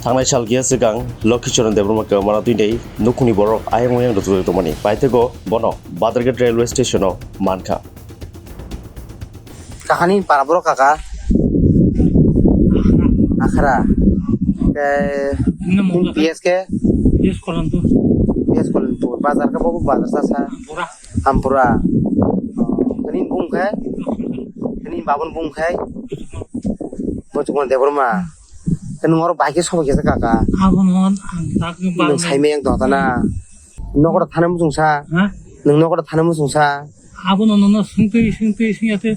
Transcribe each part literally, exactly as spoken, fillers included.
Thangnai sal kiya swkang Lokhicharan Debbarma kwmana twinai nukhungni borok ayang oyang rwchapjak tongmani paithago bono Badarghat railway station-o mankha. Kahani para borok kaka. Akhara. Ke Nina Mongla P S ke? P S Kolanpur. P S Kolanpur. Bazar ke bobo bazar sasa. Ampura. Ampura. Kini bung ke? Kini babun bung ke? Bocukon Debbarma. Kini ngoro bai ke sobo kesa kaka. Abon hon ang tak. Nung saime yang dota na. Nokora thana musung sa. Ha? Nung nokora thana musung sa. Abono nono swngtwi swngtwi swngya tei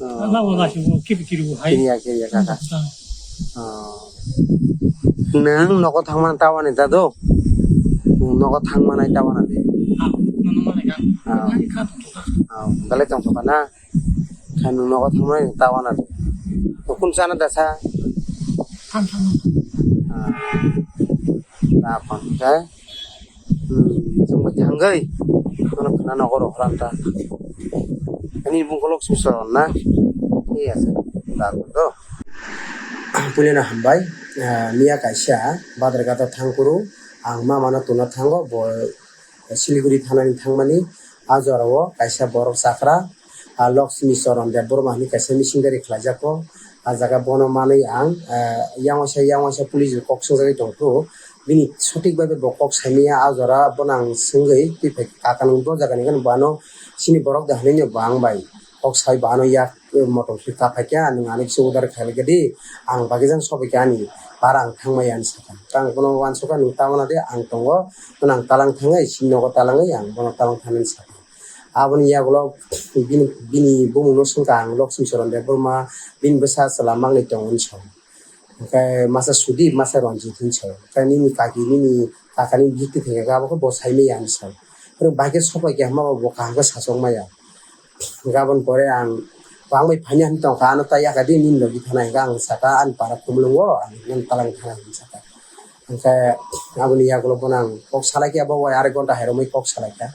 labo lasi bo kiri kiri bo hai. Kiriya, kiriya, kaka. Nwng nogo thangmani tawani da do? Nwng nogo thangmani tawani de? Ah, nono mani ka. Ah. Ani ka tongthoka. Ah, dalai tongthoka na? Kha nwng nogo thangmani tawani de? Kun chana dasa? Than than. Ah. Tei? Hmm, chwng bai thangwi. Ano khna nogo rw phrang ta. Ani bung kolok sung sa na. Iya sa. Da ko do. Puilano hambai. Ah, miya kaisa Badar gata thangkuru. Ang mama no tuna thango bo Siliguri thanani thangmani. A jora o kaisa borok chakra. Ah, Lakshmi Charan Debbarma hinwi kaisa missionary khlaijakgo. Ah jaga bono manwi ang, ah, yang waisa, yang waisa police bai kok swngjagwi tongphuru. Bini sothik bai bo kok saimaya, ah jora bono ang swngwi twi phai kaka nwng bo jaga ni gana bo ano chini borok da hinwi no bo ang bai kok sai bo ano yak, eh, motom swi ka phaikha, nwng ani kisa udar khailai di, ang bagwi jang sobai kha ani para ang thangmaya hinwi sakha. Ang bono uansukha nwng ta wana de ang tongo, bono ang talang thangwi chini nogo talangwi ang bono talang thangwi sakha. Aboni yagulo bini, bini bumungno swngkha ang Lokshmi Charan Debbarma, bini bwsa chwla manwi tongo hinwi sao. Hwnkhe masa Sudip, masa Ranjit hinwi sao. Hwnkhe nini kaki, nini kakani bihik twi thangya khe abo khe bo saimaya hinwi sao. Hwnkhe bai khe sopai khe hwnba bo kaham khe sachok maya. Hwnkhe aboni pore ang, bo ang bai phaina hinwi tongkha, ano ta yakha di nini logi thana hwnkhe ang sakha ani para Khumulwngo, ang nini talang thana hinwi sakha. Hwnkhe aboni yagulo bono ang kok salaikha, bo bai arek ghonta hai romwi kok salaikha.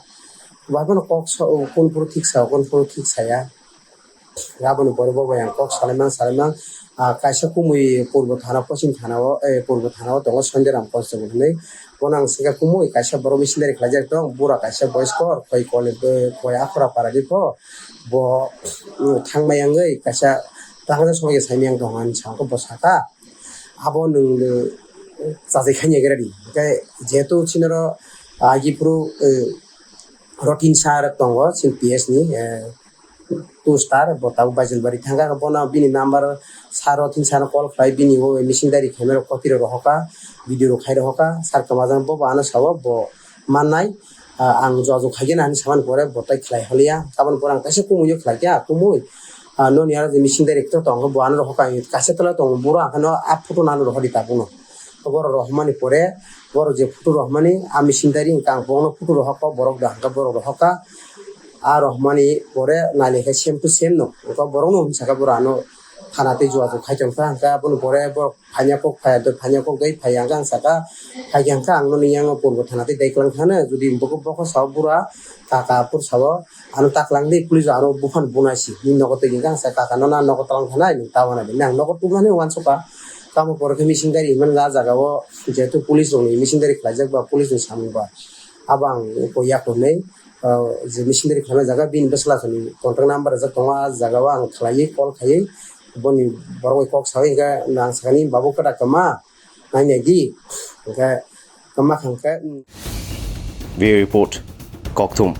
Bai bono kok sa-, o, kun phuru thik sa-, o, kun phuru thik saya. Aboni pore bo bai ang kok salaimang, salaimang, ah, kaisa kumui purbo thana, poschim thana o, eh, purbo thana o tongo Sanjay Ram Kostabul hinwi. Bono ang swngkha kumui kaisa borok missionary khlaijak tong, bura kaisa boyskor, koi kole, eh, koi akhora para di pho. Bo, mm, thangmaya wngwi kaisa tangsa somoya saimaya wng tong ani sakha, bo sakha. Abo nwng, eh, chajai khaina gra di. Hwnkhe jehetu chini oro agi phuru, eh, Rotin sir tongo chini P S ni, eh, two star, bo tabuk Baijalbari thangkha, bono bini number sir Rotin sir no call khlai, bini o missionary khaima rok copy rok rohorkha, video rok khai rohorkha, sir kwmajang bo, bo ano sao bo mannai, ah, ang jojok khaigena hinwi samani pore bo tai khlai holiya, aboni pore ang kaisa kumui o khlaikha, kumui, ah, noni aro je missionary ekto tongo bo ano rohorkha, kaisa tola tongo buro ang phano a photo no ano rohordi tabukno. Borok rohormani pore, borok je photo rohormani, a missionary hwnkha ang bono photo rohorkha, borok da hwnkha borok rohorkha. A rohormani pore nailai khe same to same no. Hwnkha borok no hwn sakha borok ano thana tei jua jua khai tongkha. Hwnkha aboni pore borok phanya kok phaya, phanya kok dai phai hwnkha ang sakha, phai khe hwnkha ang noni yang purbo thana tei dai kwlang thana. Jodi bokhe bokhe sao bura, kaka phuru sao, ano ta kwlang di, police ano buphano bunai si. Nini nogo twi hwnkha ang sakha, kaka no na nogo twlang thana, nwng ta wana di. Nang nogo tubunani uansukha. Tamo pore khe missionary hwnmani a jaga o, jehetu police rokni missionary khlaijak ba, police ni samung ba, abo ang koi yak hwnwi, ah, je missionary khlaina jaga bini bwsla soni contact number rijak tongo, a jaga o ang khlaiwi call khaiwi boni borok bai kok sawi hwnkhe ang sakani, "Babu, kwrak kwma nainai di," hwnkhe kwma kha hwnkhe. Bureau Report, Kokthum.